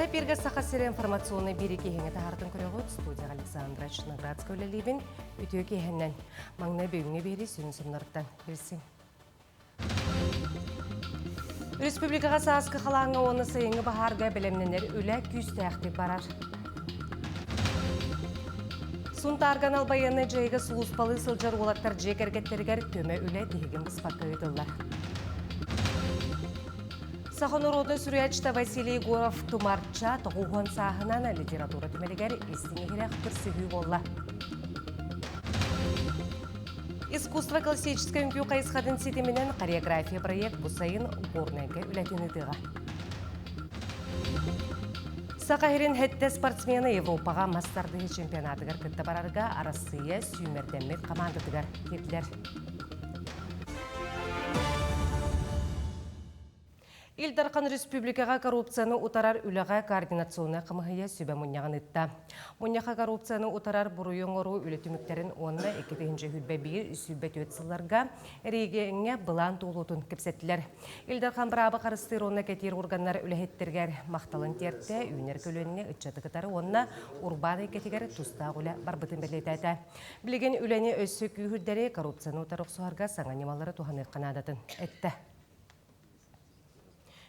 Эпиргэ Саха сирэ информационнай биэри киһиҥэ таһаартын көрөҕүт. Студияҕа Александра Черноградская үлэлиибин. Үтүө киэһэннэн. Маҥнай бүгүҥҥү биэри сүрүн сонуннартан билсиҥ. Республикаҕа сааскы халааҥҥа уонна сайыҥҥы баһаарга бэлэмнэнэр үлэ күүстээхтик барар. Сунтаарга анал байыаннай дьайыыга сулууспалыы сылдьар уолаттар дьиэ кэргэттэригэр көмө үлэ тиһигин быспакка ыытыллар. Саха норуотун суруйааччыта Василий Егоров Тумарча 90 сааһынан литература түмэлигэр истиҥ иһирэх көрсүһүү буолла. Искусство классическай үҥкүү хайысхатын ситиминэн хореография проект бу сайын Горнайга үлэтин ыытыаҕа. Саха сирин сэттэ спортсмена Европаҕа мас тардыһыы чемпионатыгар кытта барарга Арассыыйа сүүмэрдэммит хамаандатыгар киирдилэр. Ил Дархан республикаҕа коррупцияны утарар үлэҕэ координационнай хамыһыйа сүбэ мунньаҕын ыытта. Мунньахха коррупцияны утарар буруйу оҥоруу үлэ түмүктэрин уонна 2021-2024 сылларга эрэгийиэҥҥэ былаан туолуутун кэпсэттилэр. Ил Дархан быраабы харыстыыр уонна кэтиир органнар үлэһиттэригэр махталын тиэртэ, үүнэр көлүөнэни ыччаты кытары уонна урбаан эйгэтигэр тустаах үлэ барбытын бэлиэтээтэ. Билигин үлэни өссө күүһүрдэри, коррупцияны утары охсуһарга саҥа ньымалары туһаныахха наадатын эттэ.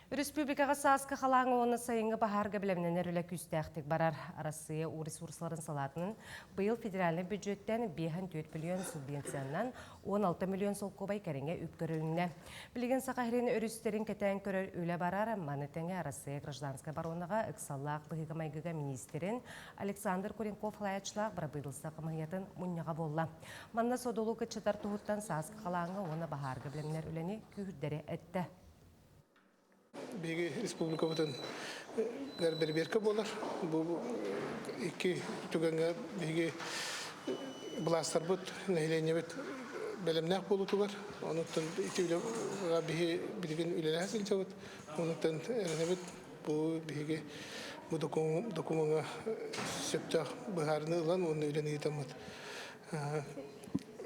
Республикаҕа сааскы халааҥҥа уонна сайыҥҥы баһаарга бэлэмнэнэр үлэ күүстээхтик барар. Арассыыйа уу ресурсаларын салаатынан быйыл федеральнай бюджеттэн 54 миллион субвенциянан 16 миллион солкуобай кэриҥэ үп көрүлүннэ. Билигин Саха сирин өрүстэрин кэтээн көрөр үлэ барар. Маны тэҥэ Арассыыйа гражданскай оборонаҕа ыксаллаах быһыыга-майгыга миниистирин Александр Куренков салайааччылаах бырабыыталыстыба хамыыһыйатын мунньаҕа буолла. Манна содулу кыччатар туһуттан сааскы халааҥҥа уонна баһаарга бэлэмнэр үлэни күүһүрдэри эттэ. Биһиги республикабытын бэрэбиэркэ буолар. Бу икки түгэҥҥэ биһиги былаастарбыт, нэһилиэнньэбит бэлэмнээх буолуутугар. Онуттан ити үлэҕэ биһи билигин үлэлэһэ сылдьабыт. Онуттан эрэнэбит бу биһиги бу докумуоҥҥа сөптөөх быһаарыныы ылан уонна үлэни ыытаммыт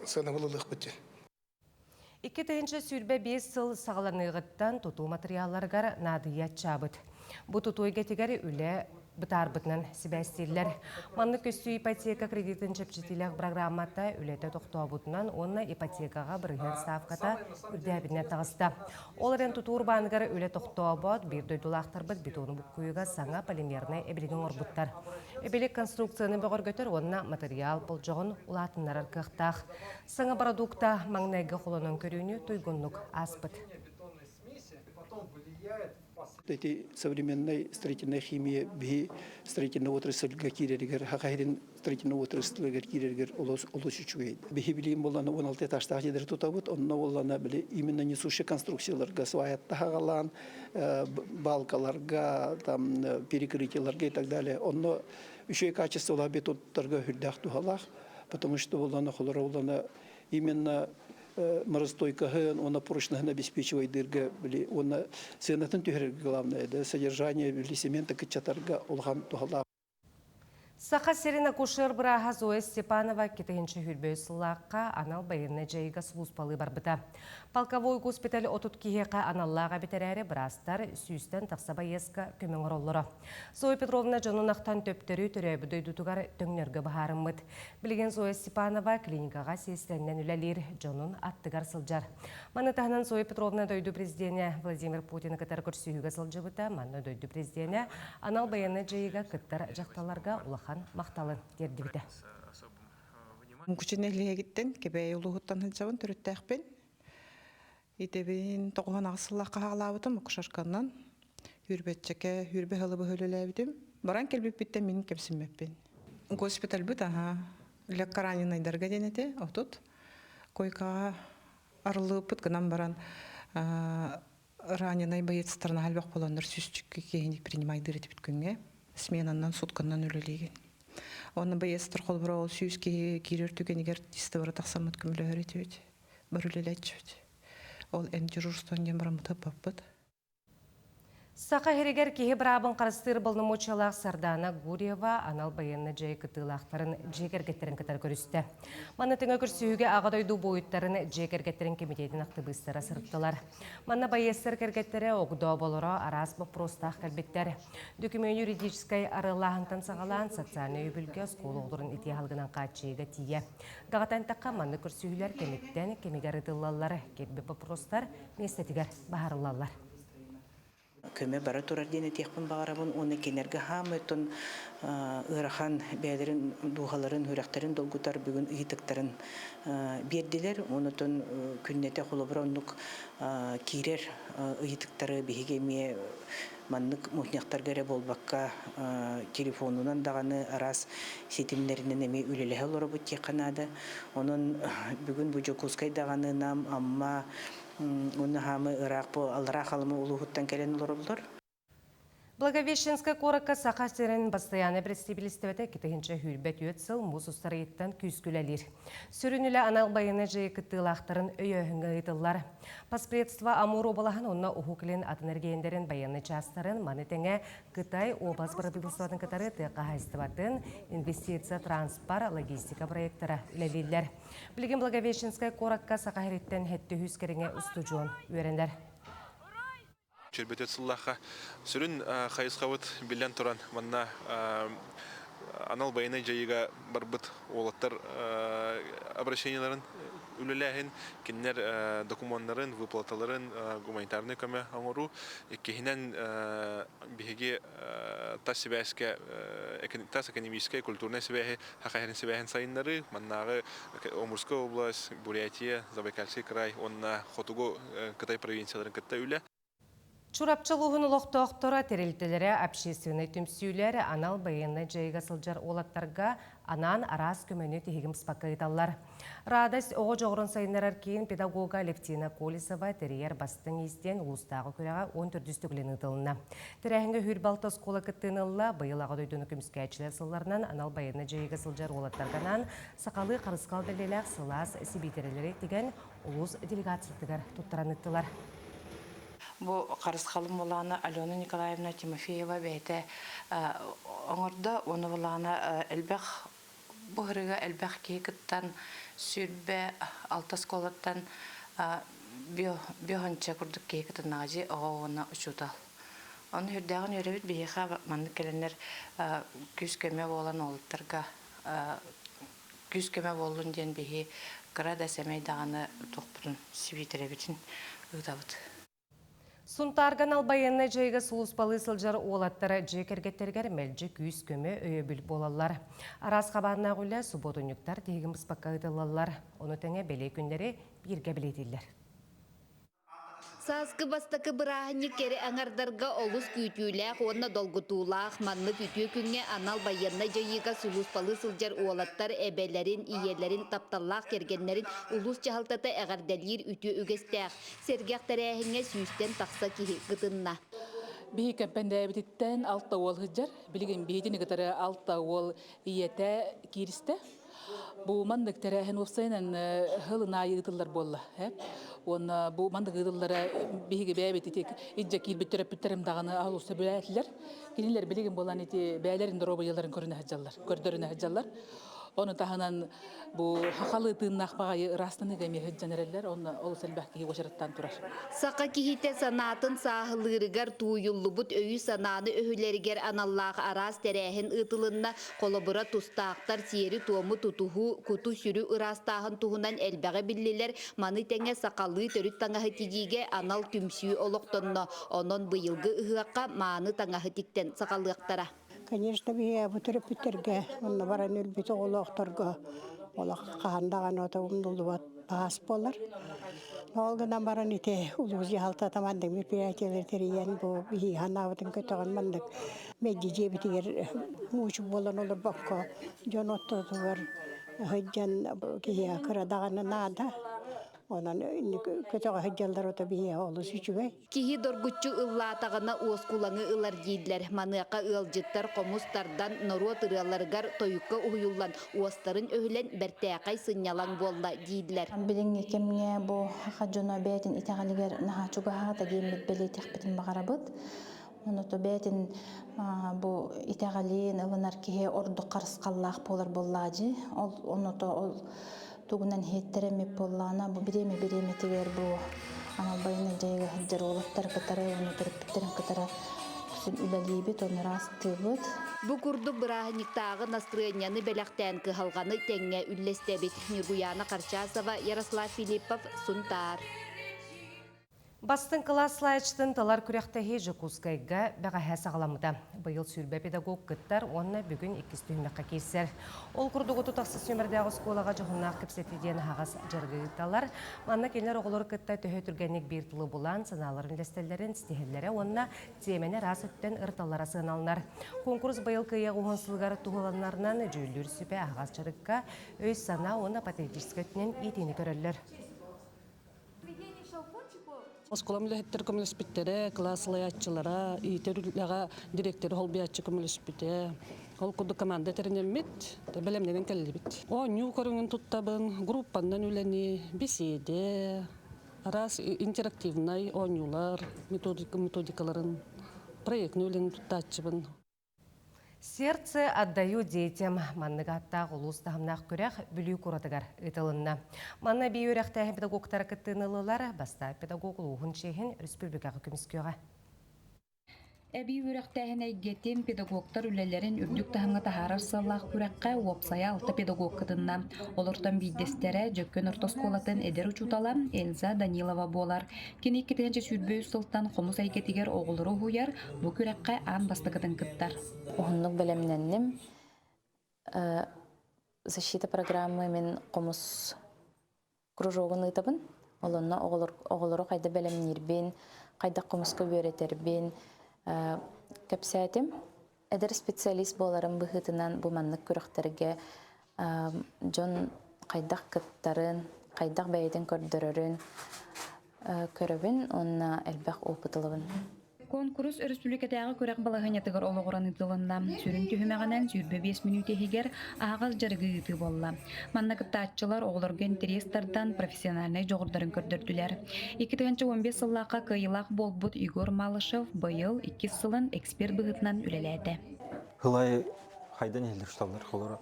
сыанабыл ылыахпыт диэн. 2025 сыл саҕаланыаҕыттан тутуу матырыйаалларыгар наадыйа аччаабыт. Бу тутуу эйгэтигэр үлэ бытаарбытынан сибээстииллэр. Маннык көстүү ипотека кредитин чэпчэтиилээх программата үлэтэ тохтообутунан уонна ипотекаҕа бырыһыан ставката үрдээбитинэн таҕыста. Ол эрэн тутуу урбааныгар үлэ тохтообот, биир дойдулаахтарбыт бетону буккуйууга саҥа полимернай эбилиги оҥорбуттар. Эбилик конструкцияны бөҕөргөтөр уонна матырыйаал болдьоҕун улаатыннарар кыахтаах. Саҥа бородуукта маҥнайгы холонон көрүүнү туйгуннук ааспыт. Эти современной строительная химия биһи строительный отрасльга киирэригэр хахахирин строительный отрасльгар киирэригэр олус олус үчүгэй. Биһи билиим боллана 16 этажтаах дьиэлэри тутабыт, онно боллана били именно несущие конструкцияларга сваятта хагалаан, балкаларга, там перекрытияларга и так далее. Онно үчүгэй качестволаах бетонтарга үрдээх туһалаах, потому что боллана холоро боллана именно моростойкаһын уонна прочноһын обеспечивайдыырга били уонна сыанатын түһэрэргэ главное да содержание били цемента кыччатарга улахан туһалаах. Саха сирин акушер бырааһа Зоя Степанова 2 сыллаахха анал байыаннай дьайыыга сулууспалыы барбыта. Полковой госпиталь 30 киһиэхэ аналлаах эбит эрээри быраастар сүүстэн тахса байыаска көмө оҥороллоро. Зоя Петровна дьонун ахтан төптөрү төрөөбүт дойдутугар төҥнөргө быһаарыммыт. Билигин Зоя Степанова клиникаҕа сиэстэрэнэн үлэлиир, дьонун аттыгар сылдьар. Маны таһынан Зоя Петровна дойду президенэ Владимир Путины кытары көрсүһүүгэ сылдьыбыта. Манна дойду президенэ анал байыаннай дьайыыга кыттар дьахталларга улахан махталын тиэрдибитэ. Мукучу нэһилиэгиттэн Кэбээйи улууһуттан сылдьабын, төрүттээхпин. Идэбин 98 сыллаахха хаалаабытым, акушерканнан Хүрбэччэкэ, хүрбэ сылы быһа үлэлээбитим. Баран кэлбиппиттэн мин кэмсиммэппин. Госпитальбыт аһа легко раненыйдарга диэн этэ, отут. Койкаҕа арыллыбыппыт гынан баран раненый боецтарына элбэх буоланнар сүүсчүккэ киһини принимайдыыр этибит күҥҥэ. Сменаннан, сутканнан үлэлиигин. Онно боецтар холобура ол 100 киһи киирэр түгэнигэр тистабара тахсаммыт көмөлөһөр этибит. Бар үлэлээччибит. Ол эн дежурствон диэн бараммыт ыппаппыт. Саха сиригэр киһи быраабын харыстыыр боломуочуйалаах Сардаана Гурьева анал байыаннай дьайыы кыттыылаахтарын дьиэ кэргэттэрин кытары көрүстэ. Манна тэҥэ көрсүһүүгэ Аҕа дойду буойуттарын дьиэ кэргэттэрин кэмитиэтин актыбыыстара сырыттылар. Манна байыастар кэргэттэрэ огдооболоро араас боппуруостаах кэлбиттэр. Дөкүмүөн юридическай арыаллааһынтан саҕалаан социальнай өйөбүлгэ оскуола оҕолорун итии аһылыгынан хааччыйыыга тиийэ. Даҕатан эттэххэ, маннык көрсүһүүлэр кэмиттэн кэмигэр ыытыллаллар, кэлбит боппуруостар миэстэтигэр быһаарыллаллар. Көмө бара турар диэн этиэхпин баҕарабын уонна кинилэргэ хаамай оттон ыарахан бэйэлэрин дууһаларын, сүрэхтэрин долгутар бүгүн ыйытыктарын биэрдилэр. Онон күннэтэ холобура оннук киирэр ыйытыктары биһиги эмиэ маннык мунньахтарга эрэ буолбакка телефонунан даҕаны араас ситимнэринэн эмиэ үлэлэһэ олоробут диэххэ наада. Онон бүгүн бу Дьокуускай даҕаны Нам, Амма, Уонна хаамы ыраах бу Аллараа Халыма улууһуттан кэлэн олороллор. Благовещенскай куоракка Саха сирин бастайаана бэрэстэбиитэлистибэтэ 2024 сыл муус устар ыйыттан күүскэ үлэлиир. Сүрүн үлэ анал байыаннай дьайыы кыттыылаахтарын өйөөһүҥҥэ ыытыллар. Поспредство Амур уобалаһын уонна Уһук Илин атын эргиэндэрин байыаннай чаастарын, маны тэҥэ Кытай уобалас бырабыыталыстыбатын кытары тыа хаһаайыстыбатын, инвестиция, транспорт, логистика проектара үлэлииллэр. Билигин Благовещенскай куоракка Саха сириттэн 700 кэриҥэ устудьуон үөрэнэр. Чөрбөтөт сыллаахха сүрүн хайысхабыт биллэн туран манна анал байыаннай дьайыыга барбыт уолаттар обращениеларын үлэлээһин, кинилэр докумуоннарын, выплаталарын, гуманитарнай көмө оҥоруу. Иккиһинэн, биһиги тас сибээскэ, тас экономическай, культурнай сибээһи Саха сирин сибээһин сайыннарыы, маннааҕы Омурская область, Бурятия, Забайкальский край уонна Хотугу Кытай провинцияларын кытта үлэ. Чурапчы улууһун олохтоохторо, тэрилтэлэрэ, общественнай түмсүүлэр анал байыаннай дьайыыга сылдьар уолаттарга анаан араас көмөнү тиһигин быспакка ыыталлар. Радость оҕо дьоҕурун сайыннарар киин педагога Алевтина Колесова тэрийэр бастыҥ иис диэн улуустааҕы күрэҕэ 14 төгүлүн ыытылынна. Тэрээһиҥҥэ Хүүрбалта оскуола кыттыыны ылла. Быйыл Аҕа дойдуну көмүскээччилэр сылларынан анал байыаннай дьайыыга сылдьар уолаттарга анаан сахалыы харысхал бэлиэлээх сылаас сибиитэрэлэри тигэн улуус делегациятыгар туттаран ыыттылар. Бу харысхалым булаана Алена Николаевна Тимофеева бэйэтэ оҥордо. Уонна булаана элбэх Бу ырыа элбэх киһи кыттан, 26 оскуолаттан биохонча курдук киһи кытыннаҕа дии, оҕо уонна учуутал. Ону үрдээҕин үөрэбит биһиэхэ маннык кэлэннэр күүс-көмө буолан уолаттарга күүс-көмө буоллун диэн биһи кыра да сэмэй даҕаны туохпутун сибиитэрэбитин ыытабыт. Сунтаарга анал байыаннай дьайыыга сулууспалыы сылдьар уолаттара дьиэ кэргэттэригэр мэлдьи күүс-көмө, өйөбүл буолаллар. Араас хабааннаах үлэ субуотунньуктар тиһигин быспакка ыытыллаллар. Ону тэҥэ бэлиэ күннэри бииргэ бэлиэтииллэр. Сааскы бастакы бырааһынньык кэрэ аҥардарга олус күүтүүлээх уонна долгутуулаах маннык үтүө күҥҥэ анал байыаннай дьайыыга сулууспалыы сылдьар уолаттар эбэлэрин, ийэлэрин, тапталлаах кэргэннэрин улуус дьаһалтата эҕэрдэлиир үтүө үгэстээх. Сэргэх тэрээһиҥҥэ сүүстэн тахса киһи кытынна. Биһи кэмпэндээбититтэн алта уол сылдьар. Билигин биһитини кытары алта уол ийэтэ кииристэ. Бу маннык тэрээһин уопсайынан сылын аайы ыытыллар буолла. Уонна бу маннык ыытыллара биһиги бэйэбит ити илдьэ киирбит төрөппүттэрим даҕаны алуста билээтилэр. Кинилэр билигин буолан ити бэйэлэрин доруобуйаларын көрүнэ сылдьаллар, көрдөрүнэ сылдьаллар. Ону таһынан Бу хахалы тыыннаах баҕайы ыраастаныыга эмиэ сылдьан эрэллэр, онно олус элбэх киһи уочараттаан турар. Саха киһитэ санаатын сааһылыырыгар тууйуллубут өйү-санааны өһүлэригэр аналлаах араас тэрээһин ыытылынна. Холобура, тустаахтар сиэри-туому тутуһуу, куту-сүрү ыраастааһын туһунан элбэҕи биллилэр. Маны тэҥэ сахалыы төрүт таҥаһы тигиигэ анал түмсүү олохтонно. Онон быйылгы ыһыахха мааны таҥаһы тиктэн саҕалыахтара. Конечно, биһиги бу төрөппүттэргэ онно баран өлбүт оҕолоохторго олох хаһан даҕаны ото умнуллубат баас буолар. Ол гынан баран ити улуус дьаһалтата маннык мероприятиелары тэрийэн бу биһиги санаабытын көтөҕөн маннык мэлдьи дьиэбитигэр муучу буолан олорбокко дьон ортотугар сылдьан киһиэхэ кыра даҕаны наада. Онон көтөҕө сылдьаллар ото биһиэхэ олус үчүгэй. Киһи доргуччу ыллаатаҕына уоскулаҥы ылар дииллэр. Маныаха ыалдьыттар хомус тардан, норуот ырыаларыгар тойукка уһуйуллан, уостарын өһүлэн бэртээхэй сынньалаҥ буолла дииллэр. Билиҥҥи кэмҥэ бу саха дьоно бэйэтин итэҕэлигэр наһаа чугаһаата диэммит бэлиэтиэхпитин баҕарабыт. Оното бэйэтин бу итэҕэлин ылынар киһи ордук харысхаллаах буолар буоллаадьы. Ол оното ол тугунан иһиттэр эмит буоллаҕына бу бириэмэ бириэмэтигэр бу анал байыаннай дьайыыга сылдьар уолаттары кытары уонна төрөппүттэрин кытары үлэлиибит, ону ыраастыыбыт. Бу курдук бырааһынньыктааҕы настырыанньаны бэлэхтээн кыһалҕаны тэҥҥэ үллэстэбит. Ньургуйаана Харчасова, Ярослав Филиппов, Сунтаар. Бастыҥ кылаас слайдчытын талар күрэхтэһии Дьокуускайга бэҕэһээ саҕаламмыта. Быйыл сүүрбэ педагог кыттар уонна бүгүн иккис түһүмэххэ киирсэр. Ол курдук отут ахсыс нүөмэрдээх оскуолаҕа дьоһуннаах кэпсэтии диэн аһаҕас дьарыгы ыыталлар. Манна кинилэр оҕолору кытта төһө түргэнник биир тылы булан, санааларын үллэстэллэрин ситиһэллэрэ уонна тиэмэни араас өттүн ырыталлара сыаналанар. Куонкурус быйыл кыайыах уһун сылыгар туһуланарынан дьүүллүүр сүбэ аһаҕас дьарыкка өй-санаа уонна патриотическай өттүнэн иитиини көрөллөр. Оскуолам үлэһиттэр көмөлөспүттэрэ, кылаас салайааччылара, иитэр үлэҕэ директоры холбуйааччы көмөлөспүтэ. Ол курдук команда тэринэммит, бэлэмнэнэн кэллибит. Оонньуу көрүҥүн туттабын, группаннан үлэни, беседе, араас интерактивнай оонньуулар методикаларын, проектный үлэни туттааччыбын. Сердце отдаю детям маннык ааттаах улуус таһымнаах күрэх Бүлүү куоратыгар ыытылынна. Манна эбии үөрэхтээһин педагогтара кыттыыны ыллылар, бастаах педагог улууһун чиэһин республикаҕа көмүскүөҕэ. Эбии үөрэхтээһин эйгэтин педагогтар үлэлэрин үрдүк таһымҥа таһаарар сыаллаах күрэххэ уопсайа алта педагог кытынна. Олортон биирдэстэрэ Дьөккөн орто оскуолатын эдэр учуутала Эльза Данилова буолар. Кини 2023 сылтан хомус эйгэтигэр оҕолору уһуйар, бу күрэххэ аан бастакытын кыттар. Уһуннук бэлэмнэнним. Защита программы мин хомус кружогун ыытабын. Олонно оҕолору хайда бэлэмниирбин, хайдах хомуска үөрэтэрбин кэпсээтим. Эдэр специалист буоларым быһыытынан бу маннык күрэхтэргэ дьон хайдах кыттарын, хайдах бэйэтин көрдөрөрүн көрөбүн уонна элбэх опыт ылабын. Куонкурус өрөспүүбүлүкэтээҕи күрэх балаһыанньатыгар олоҕуран ыытылынна. Сүрүн түһүмэҕинэн 25 мүнүүтэ иһигэр аһаҕас дьарыгы ыытыы буолла. Манна кыттааччылар оҕолорго интэриэс тардан профессиональнай дьоҕурдарын көрдөрдүлэр. 2015 сыллаахха кыайыылаах буолбут Егор Малышев быйыл иккис сылын эксперт быһыытынан үлэлээтэ. Хылай хайдан иһиллэр шталлар холоро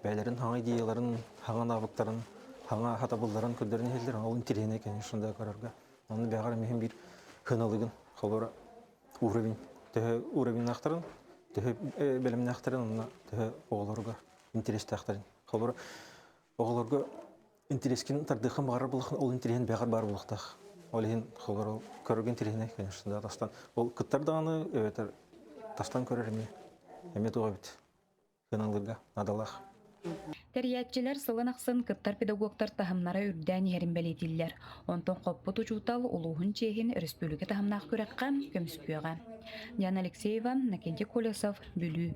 бэйэлэрин хаҥа идеяларын, хаҥа навыктарын, хаҥа хатабылларын көрдөрөн иһиллэр. Ол интэриэһинэй, конечно, да көрөргө. Онно бэҕэр эмиһин биир хыналыгын холоро уровень төһө уровеннаахтарын, төһө бэлэмнээхтэрин, онно төһө оҕолорго интэриэстээхтэрин. Холоро оҕолорго интэриэскин тардыаххын баҕарар буоллаххына, ол интэриэһин бэҕэр баар буолуохтаах. Ол иһин холоро көрөргө интэриэһинэй, конечно, да, тастан. Ол кыттар даҕаны, эбэтэр тастан көрөр эмиэ, эмиэ туох эбит сыаналыырга наадалаах. Тэрийээччилэр сылын ахсын кыттар педагогтар таһымнара үрдээн иһэрин бэлиэтииллэр. Онтон хоппут учуутал улууһун чиэһин өрөспүүбүлүкэ таһымнаах күрэххэ көмүскүөҕэ. Диана Алексеева, Накентий Колесов, Бүлүү.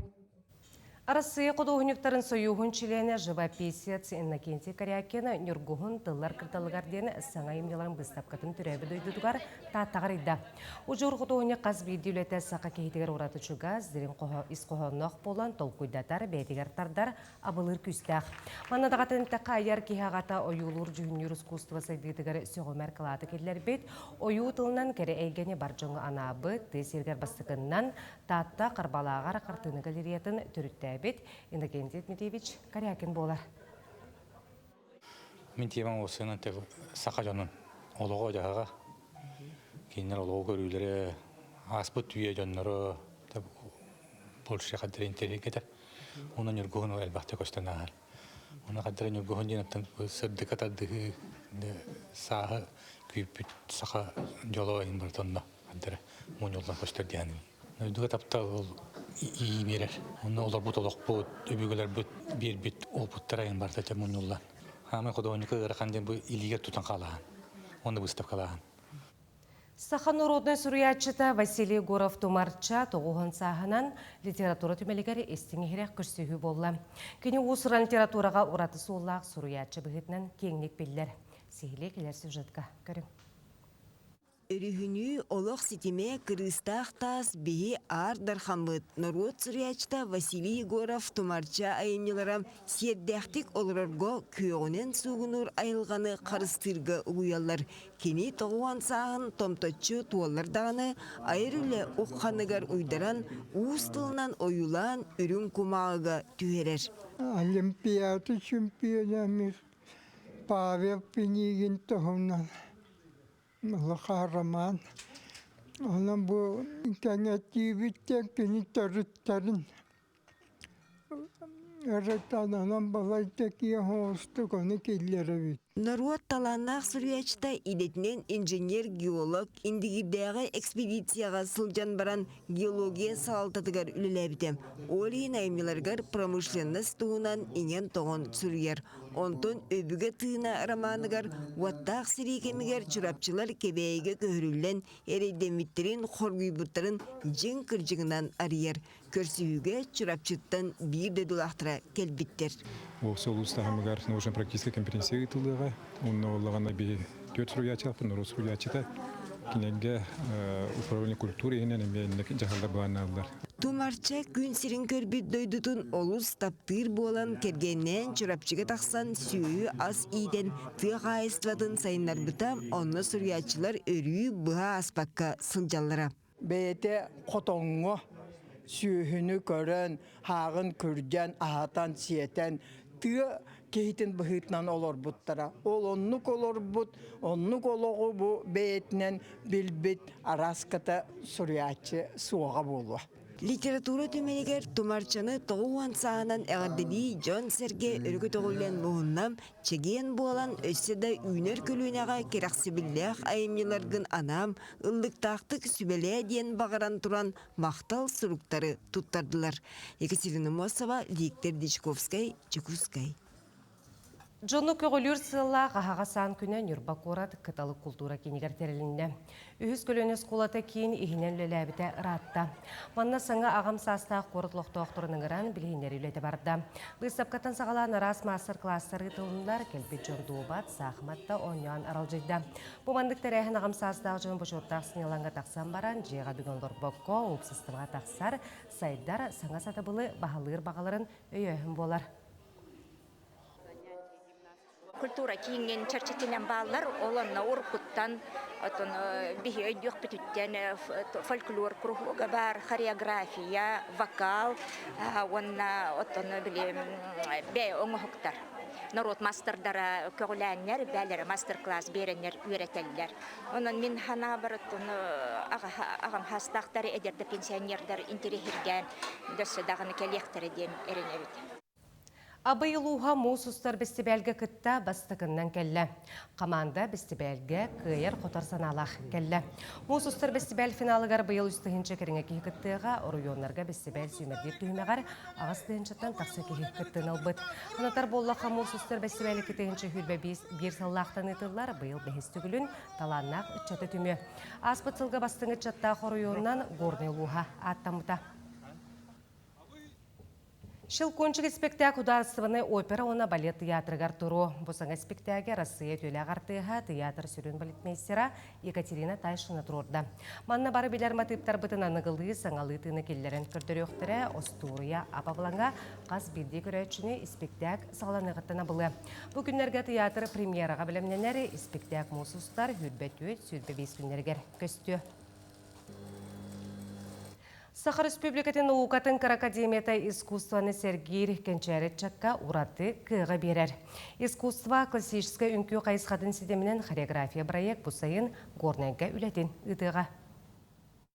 Арассыыйа худуоһунньуктарын сойууһун чилиэнэ живописец Иннокентий Корякин Ньургуһун тыллар кырдалыгар диэн саҥа айымньыларын быыстапкатын төрөөбүт дойдутугар Тааттаҕа арыйда. Удьуор худуоһунньук хас биирдии үлэтэ саха киһитигэр ураты чугас, дириҥ ис хоһоонноох буолан толкуйдатар, бэйэтигэр тардар, абылыыр күүстээх. Манна даҕатан эттэххэ, айар киһи аҕата ойуулуур-дьүһүннүүр искусство сайдыытыгар сөҕүмэр кылааты киллэрбит, ойуу тылынан кэрэ эйгэни бар дьоҥҥо анаабыт, тыа сиригэр бастакыннан Таатта Харбалааҕар хартыына галереятын төрүттээбит Иннокентий Дмитриевич Корякин буолар. Мин темам уопсайынан саха дьонун олоҕо-дьаһаҕа, кинилэр олоҕу көрүүлэрэ, ааспыт үйэ дьонноро больше хаддара интэриэһиргэтэ. Уонна Ньургуһун элбэхтэ көстөн ааһар. Уонна хаддара Ньургуһун диэн оттон сырдыка тардыһыы сааһы күүппүт саха дьоло иһин барыта онно хаддара мунньуллан көстөр диэн Дойдуга таптал ол ии биэрэр. Онно олорбут олохпут, өбүгэлэрбит биэрбит опыттара иһин барыта дьэ мунньуллан. Хаамай худуоһунньука ыарахан диэн бу илиигэр тутан хаалаһан. Уонна выставкалааһын. Саха норуодунай суруйааччыта Василий Егоров-Тумарча тоҕуһун сааһынан литература түмэлигэр истиҥ иһирэх көрсүһүү буолла. Кини уус-уран литератураҕа ураты суоллаах суруйааччы быһыытынан киэҥник биллэр. Сиһилии кэлэр сюжетка көрүҥ. Өрүһүнүү олох ситимэ кырыыстаах таас биһи Аар Дархаммыт норуот суруйааччыта Василий Егоров Тумарча айымньылара сиэрдээхтик олорорго күөҕүнэн суугунуур айылҕаны харыстыырга угуйаллар. Кини 90 сааһын томточчу туоллар даҕаны айар үлэ ухханыгар уйдаран уус тылынан ойуулаан үрүҥ кумааҕыга түһэрэр. Олимпиада чемпиона Павел Пинигин туһунан Улахан роман. Онон бу кэҥэтиибиттэн кини төрүттэрин ырытан, онон балайда киэҥ оҥостук ону киллэрэбит. Норуот талааннаах суруйааччыта идэтинэн инженер-геолог, Индигирдээҕи экспедицияҕа сылдьан баран геология салалтатыгар үлэлээбитэ. Ол иһин айымньыларыгар промышленность туһунан иҥэн-тоҥон суруйар. Онтон «Өбүгэ тыына» романыгар уоттаах сэрии кэмигэр чурапчылар Кэбээйигэ көһөрүллэн эрэйдэммиттэрин, хоргуйбуттарын дьиҥ кырдьыгынан арыйар. Көрсүһүүгэ Чурапчыттан биир дойдулаахтара кэлбиттэр. Ол улуус таһымыгар научно-практическай конференция ыытыллыаҕа. Онно буоллаҕына биһи түөрт суруйааччылаахпын, норуот суруйааччыта. Кинилэргэ управление культуры иһинэн эмиэ инник дьаһаллар былааннааллар. Тумарча күн сирин көрбүт дойдутун олус таптыыр буолан кэргэнинээн Чурапчыга тахсан сүөһү-ас иитэн тыа хаһаайыстыбатын сайыннарбыта, онно суруйааччылар өрүү быһа ааспакка сылдьаллара. Бэйэтэ хотоҥҥо сүөһүнү көрөн, һааҕын күрдьэн, аһатан-сиэтэн тыа киһитин быһыытынан олорбуттара. Ол оннук олорбут, оннук олоҕу бу бэйэтинэн билбит араската суруйааччы суоҕа буолуо. Литература түмэлигэр Тумарчаны 90 сааһынан эҕэрдэлии дьон-сэргэ өрө көтөҕүллэн муһунна, чэгиэн буолан өссө да үүнэр көлүөнэҕэ кэрэхсэбиллээх айымньыларгын анаам, ыллыктаахтык сүбэлээ диэн баҕаран туран махтал суруктары туттардылар. Екатерина Мосова, Виктор Дичковскай, Чекускай. Дьону көҕүлүүр сыаллаах аһаҕас аан күнэ Ньурба куорат Кыталык култуура киинигэр тэрилиннэ. Үһүс көлүөнэ оскуолата киин иһинэн үлэлээбитэ ыраатта. Манна саҥа аҕам саастаах куорат олохтоохторун ыҥыран билиһиннэрии үлэтэ барда. Быыстапкаттан саҕалаан араас маастар-кылаастар ыытылыннылар, кэлбит дьон дуобат, саахымат да оонньоон аралдьыйда. Бу маннык тэрээһин аҕам саастаах дьон бочуоттаах сынньалаҥҥа тахсан баран, дьиэҕэ бүгэн олорбокко, уопсастыбаҕа тахсар, сайдар, саҥа сатабылы баһылыыр баҕаларын өйөөһүн буолар. Культура кииҥин чэрчитинэн бааллар, ол онно уруккуттан отон биһи өйдүөхпүтүттэн фольклор кругуга баар, хореография, вокал уонна оттон били бэйэ оҥоһуктар. Норуот маастардара көҕүлээннэр, бээлэрэ мастер-класс биэрэннэр үөрэтэллэр. Онон мин санаабар оттон аҕам хаастаахтары эдэрдэ пенсионердар интэриэһиргээн дөссө даҕаны кэлиэхтэрэ диэн эрэнэбит. Абый улууһа муус устар бэстибээлгэ кытта бастакыннан кэллэ. Хамаанда бэстибээлгэ кыайар-хотор санаалаах кэллэ. Муус устар бэстибээл финалыгар быйыл 3 тыһыынча кэриҥэ киһи кыттыаҕа, оройуоннарга бэстибээл сүүмэрдиир түһүмэҕэр 8 тыһыынчаттан тахса киһи кыттыыны ылбыт. Санатар буоллахха, муус устар бэстибээл 2 тыһыынча 21 сыллаахтан ыытыллар, быйыл бэһис төгүлүн талааннаах ыччаты түмүө. Ааспыт сылга бастыҥ ыччаттаах оройуонунан Горнай улууһа ааттаммыта. Щелкунчик испэктээк Судаарыстыбаннай опера уонна балет тыйаатырыгар туруо. Бу саҥа испэктээги Арассыыйа үтүөлээх артыыһа, тыйаатыр сүрүн балетмейстера Екатерина Тайшина туруорда. Манна бары билэр матыыптарбытын аныгылыы, саҥалыы тыыны киллэрэн көрдөрүөхтэрэ, остуоруйа абабылаҥа хас биирдии көрөөччүнү испэктээк саҕаланыаҕыттан абылыа. Бу күннэргэ тыйаатыр премьераҕа бэлэмнэнэр, испэктээк муус устар 24, 25 күннэригэр көстүө. Саха Республикатын наукатын кыра академията искусствоны сэргиир кэнчээри ыччакка ураты кыаҕы биэрэр. Искусство классическай үҥкүү хайысхатын ситиминэн хореография проект бу сайын Горнайга үлэтин ыытыаҕа.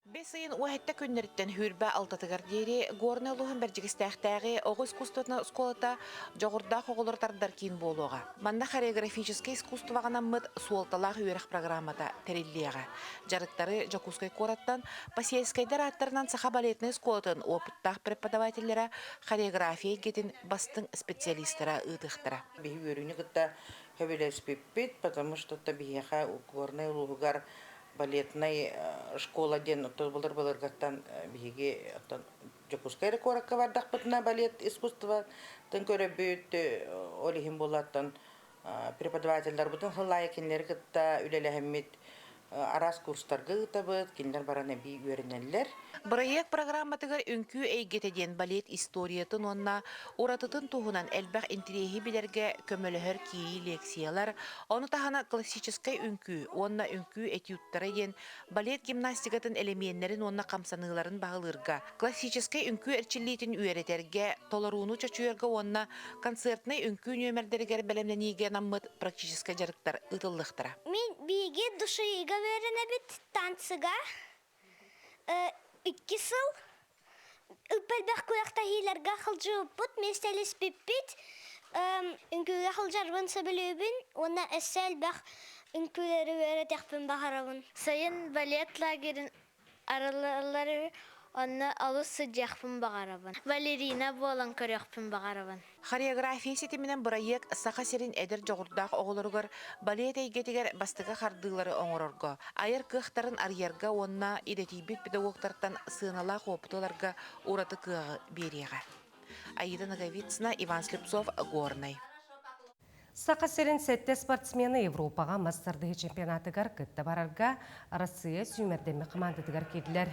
Бэс ыйын уоһэтте күннэриттэн хүрбэ алтатыгар диэри Горнай улууһун Бэрдьигэстээхтээҕи оҕо искусствотын оскуолата дьоҕурдаах оҕолору тардар киин буолуоҕа. Манна хореографическай искусствоҕа анаммыт суолталаах үөрэх программата тэриллиэҕэ. Дьарыктары Дьокуускай куораттан Посельскайдар ааттарынан саха балетнай оскуолатын уопуттаах преподавателлэрэ хореография эйгэтин бастыҥ специалистара ыытыахтара. Биһи үөрүүнү кытта сөбүлэспиппит, потому что биһиэхэ Горнай улууһугар балетнай школа диэн былыр-былыргаттан биһиги Дьокуускай эрэ куоракка бардахпытына балет искусствотын көрөбүт, ол иһин буолаттан преподавателларбытын сыл аайы кинилэри кытта үлэлэһэммит. Араас курстарга ыытабыт, кинилэр баран эбии үөрэнэллэр. Бырайыак программатыгар үҥкүү эйгэтэ диэн балет историятын уонна уратытын туһунан элбэх интириэһи билэргэ көмөлөһөр киирии лекциялар, ону таһынан классическай үҥкүү уонна үҥкүү этюдтара диэн балет гимнастикатын элэмиэннэрин уонна хамсаныыларын баһылыырга, классическай үҥкүү эрчиллиитин үөрэтэргэ, толорууну чочуйарга уонна концертнай үҥкүү нүөмэрдэригэр бэлэмнэниигэ анаммыт практическай дьарыктар ыытыллыахтара. Мин биһиги душига үөрэнэбит танцыга икки сыл элбэх күрэхтэһиилэргэ сылдьыбыппыт, миэстэлэспиппит. Үҥкүүгэ сылдьарбын сөбүлүүбүн уонна өссө элбэх үҥкүүлэри үөрэтиэхпин баҕарабын. Сайын балет лагерын арыллары онно олус сылдьыахпын баҕарабын. Балерина буолан көрүөхпүн баҕарабын. Хореография ситиминэн бырайыак Саха сирин эдэр дьоҕурдаах оҕолоругар балет эйгэтигэр бастакы хардыылары оҥорорго, айар кыахтарын арыйарга уонна идэтийбит педагогтартан сыаналаах уопуту ыларга ураты кыаҕы биэриэҕэ. Аида Ноговицына, Иван Слепцов, Горнай. Саха сирин сэттэ спортсмена Европаҕа мас тардыһыы чемпионатыгар кытта барарга Россия сүүмэрдэммит хамаандатыгар киирдилэр.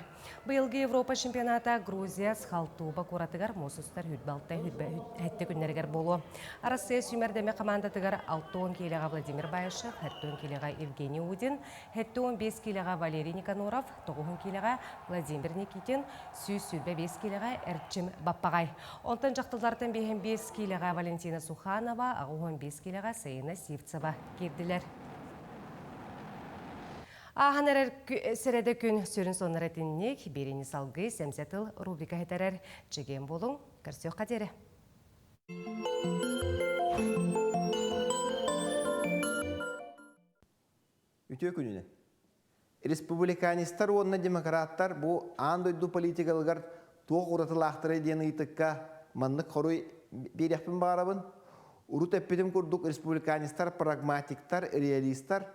Быйылгы Европа чемпионата Грузия Схалтуба куоратыгар муус устар хүрбалта хүрбэ күннэригэр буолуо. Россия сүүмэрдэммит хамаандатыгар 60 киилэҕэ Владимир Баишев, 40 киилэҕэ Евгений Удин, 75 киилэҕэ Валерий Никаноров, 9 киилэҕэ Владимир Никитин, 125 киилэҕэ Эрчим Баппаҕай. Онтон дьахталлартан 55 киилэҕэ Валентина Суханова, 85 киилэҕэ Саина Сивцева киирдилэр. Ааһан эрэр сэрэдэ күн сүрүн соннар этинник, биэриини салгыы сэмсэ тыл рубрика хэтэрэр чэгиэн буолуҥ, көрсүөххэ диэри. Үтүө күнүнэн. Республиканецтар уонна демократтар бу аан дойду политикалыгар туох уратылаахтарай диэн ыйытыкка маннык хоруй биэриэхпин баҕарабын. Урут эппитим курдук республиканецтар прагматиктар, реалистар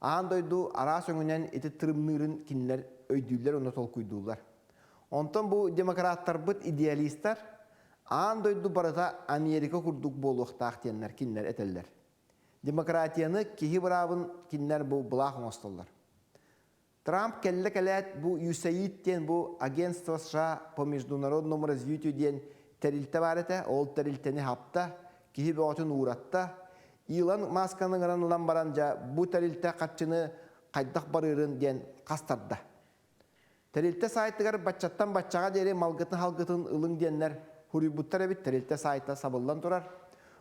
аан дойду араас өҥүнэн ити тырымныырын кинилэр өйдүүллэр уонна толкуйдууллар. Онтон бу демократтарбыт идеалистар аан дойду барыта Америка курдук буолуохтаах диэннэр кинилэр этэллэр. Демократияны киһи быраабын кинилэр бу былаах оҥостоллор. Трамп кэллэ кэлээт бу USAID диэн бу агентство США по международному развитию диэн тэрилтэ баар этэ. Ол тэрилтэни хапта, киһи бөҕөтүн ууратта. Илон Масканы ыҥыран ылан баран дьэ бу тэрилтэ харчыны хайдах барыырын диэн хастарда. Тэрилтэ сайтыгар баччаттан баччаҕа диэри малгытын-халгытын ылыҥ диэннэр суруйбуттар эбит. Тэрилтэ сайта сабыллан турар.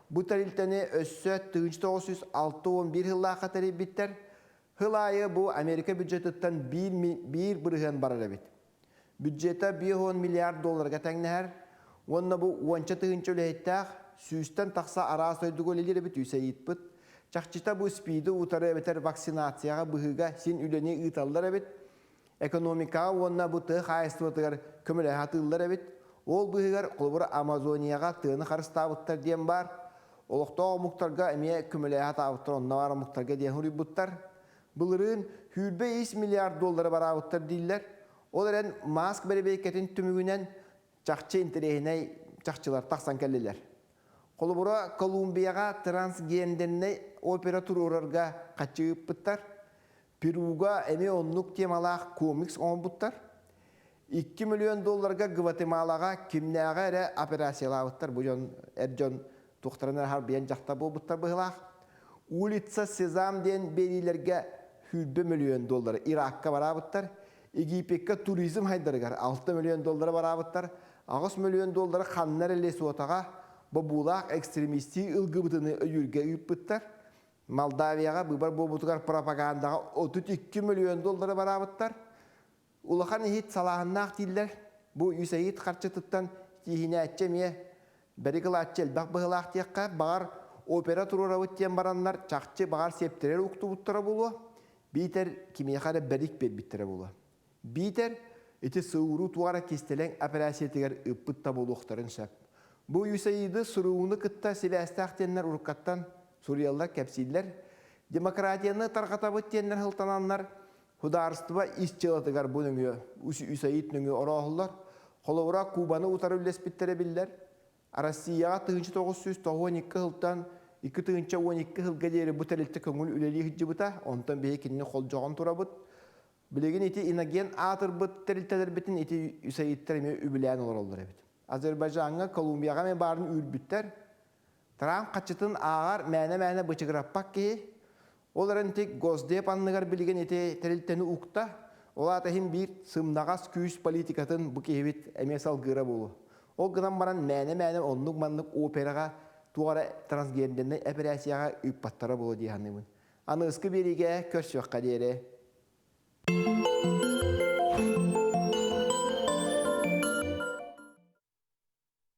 Бу тэрилтэни өссө 1961 сыллаахха тэрийбиттэр. Сыл аайы бу Америка бюджетыттан 1 бырыһыан барар эбит. Бюджета 50 миллиард долларга тэҥнэһэр. Уонна бу уонча тыһыынча үлэһиттээх сүүстэн тахса араас дойдуга үлэлиир эбит үс ыйытпыт. Чахчыта бу СПИДы утары эбэтэр вакцинацияҕа быһыыга син үлэни ыыталлар эбит. Экономикаҕа уонна бу тыа хаһаайыстыбатыгар көмөлөһө сатыыллар эбит. Ол быыһыгар, холобура, Амазонияҕа тыаны харыстаабыттар диэн баар. Олохтоох омуктарга эмиэ көмөлөһө сатаабыттар, онно баар омуктарга диэн суруйбуттар. Былырыын 23 миллиард доллары бараабыттар дииллэр. Ол эрэн Маск бэрэбиэркэтин түмүгүнэн чахчы интэриэһинэй чахчылар тахсан кэллилэр. Холобура, Колумбияҕа трансгендернэй опера туруорарга хаччы ыыппыттар. Перуга эмиэ оннук темалаах комикс оҥорбуттар. 2 миллион долларга Гватемалаҕа кимнээҕи эрэ операциялаабыттар. Бу дьон эр дьон туохтарын эрэ харбыйан дьахтар буолбуттар быһыылаах. Улица Сезам диэн биэриилэргэ 120 миллион доллары Иракка бараабыттар. Египеккэ туризм хайдарыгар 6 миллион доллары бараабыттар. 8 миллион доллары ханна эрэ Лесотаҕа бобуулаах экстремистии ылгыбытыны өйүүргэ ыыппыттар. Молдавияҕа быыбар буолбутугар пропагандаҕа 32 миллион доллары бараабыттар. Улахан иһит салааһыннаах дииллэр. Бу USAID харчытыттан тииһинээччи эмиэ бэрик ылааччы элбэх быһыылаах диэххэ, баҕар опера туруорабыт диэн бараннар чахчы баҕар сиэптэрэр уктубуттара буолуо, биитэр кимиэхэ эрэ бэрик биэрбиттэрэ буолуо. Биитэр ити сыуруу туох эрэ кистэлэҥ операциятыгар ыыппыт да буолуохтарын сөп. Бу USAID сурууну кытта сибээстээх диэннэр уруккаттан суруйаллар, кэпсииллэр. Демократияны тарҕатабыт диэннэр сылтананнар, судаарыстыба ис дьыалатыгар бу нөҥүө, USAID нөҥүө орооһуллар. Холобура, Кубаны утары үллэспиттэрэ биллэр. Россияҕа 1992 сылтан 2012 сылга диэри бу тэрилтэ көҥүл үлэлии сылдьыбыта, онтон биһи кинини холдьоҕон турабыт. Билигин ити иноген аатырбыт тэрилтэлэрбитин ити ЮСАИДтэр эмиэ үбүлээн олороллор эбит. Азербайджаҥҥа, Колумбияҕа эмиэ баарын үүрбүттэр. Трамп хаччытын ааҕар мээнэ-мээнэ бычыгыраппат киһи. Ол эрэн ити Госдеп анныгар билигин ити тэрилтэни укта. Ол аата иһин биир сымнаҕас күүс политикатын бу киһибит эмиэ салгыыра буолуо. Ол гынан баран мээнэ-мээнэ оннук-маннык операҕа туох эрэ трансгендернэй